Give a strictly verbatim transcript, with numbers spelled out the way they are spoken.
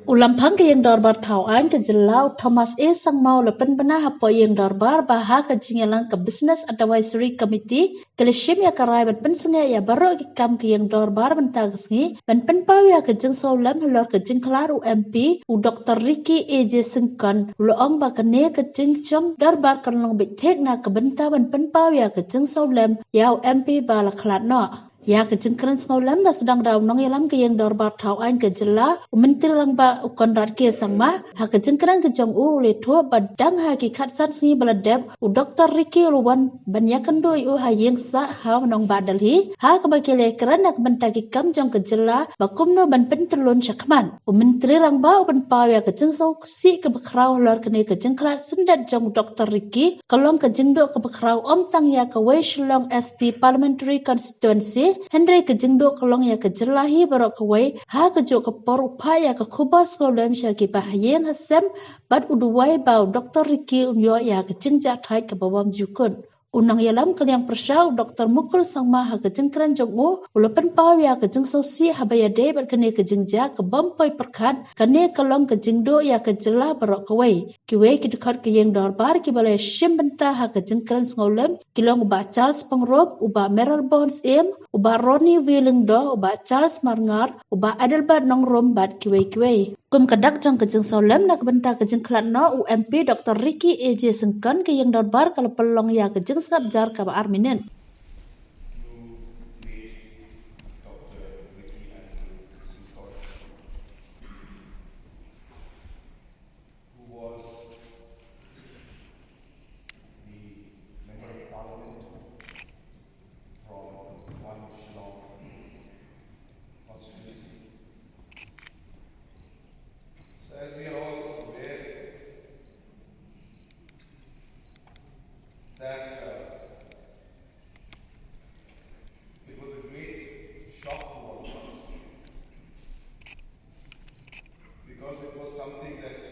U Lamphang ka Ïing Dorbar Thaw Aiñ ka Jylla, u Thomas A Sangma, u la pynbna hapoh Ïing Dorbar ba ha ka jingïalang ka Business Advisory Committee ka la shim ïa ka rai ban pynsangeh ïa baroh ki kam ka Ïing Dorbar mynta ka sngi ban pynpaw ïa ka jingsngewlem halor ka jingkhlad u M P, u Doktor Ricky A J Syngkon. U la ong ba kane ka jingjop dorbar kan long beit thik na ka bynta ban pynpaw ïa ka jingsngewlem ïa u M P ba la khlad noh. Ïa ka jingkren sngewlem la sdang da u nongïalam ka Ïing Dorbar Thaw Aiñ ka Jylla, u Myntri Rangbah u Conrad K Sangma. Ha ka jingkren ka jong u, u la ïathuh ba dang ha ki khatsan sngi ba la dep, u Doktor Ricky u la wan ban ïakynduh ïa u ha ïing sah ha Nongbah Delhi, ha kaba ki la ïakren na ka bynta ki kam jong ka jylla ba kumno ban pyntyllun shakhmat. U Myntri Rangbah u pynpaw ïa ka jingsngewsih kaba khraw halor kane ka jingkhlad syndet jong u Doktor Ricky, ka long ka jingduh kaba khraw ym tang ïa kawei Shillong East Parliamentary Constituency, hynrei ka jingduh ka long ïa ka jylla hi baroh kawei. Ha kajuh ka por u phah ïa ka khubor sngewlem sha ki bahaïing hasem, bad u duwai ba u Doktor Ricky un ïoh ïa ka jingjahthait kaba bymjukut. U nongïalam ka liang pyrshah, u Doktor Mukul Sangma, ha ka jingkren jong u, u la pynpaw ïa ka jingsngewsih haba ïadei bad kane ka jingjia ka bym poi pyrkhat, kane ka long ka jingduh ïa ka jylla baroh kawei. Kiwei ki dkhot ka Ïing Dorbar kiba la shim bynta ha ka jingkren sngewlem ki long u Bah Charles Pyngrope, u Bah Mayral Born Syiem, u Bah Ronnie V Lyngdoh, u Bah Charles Marngar, u Bah Adelbert Nongrum bad kiwei kiwei. Kum ka dak jong ka jingsngewlem na ka bynta ka jingkhlad noh u M P Doktor Ricky A J Syngkon, ka Ïing Dorbar ka la pynlong ïa ka jingsngap jar kaba ar minit. Who was the Member of Parliament from one Shillong constituency. So, as we are all aware, that uh, it was a great shock to all of us, because it was something that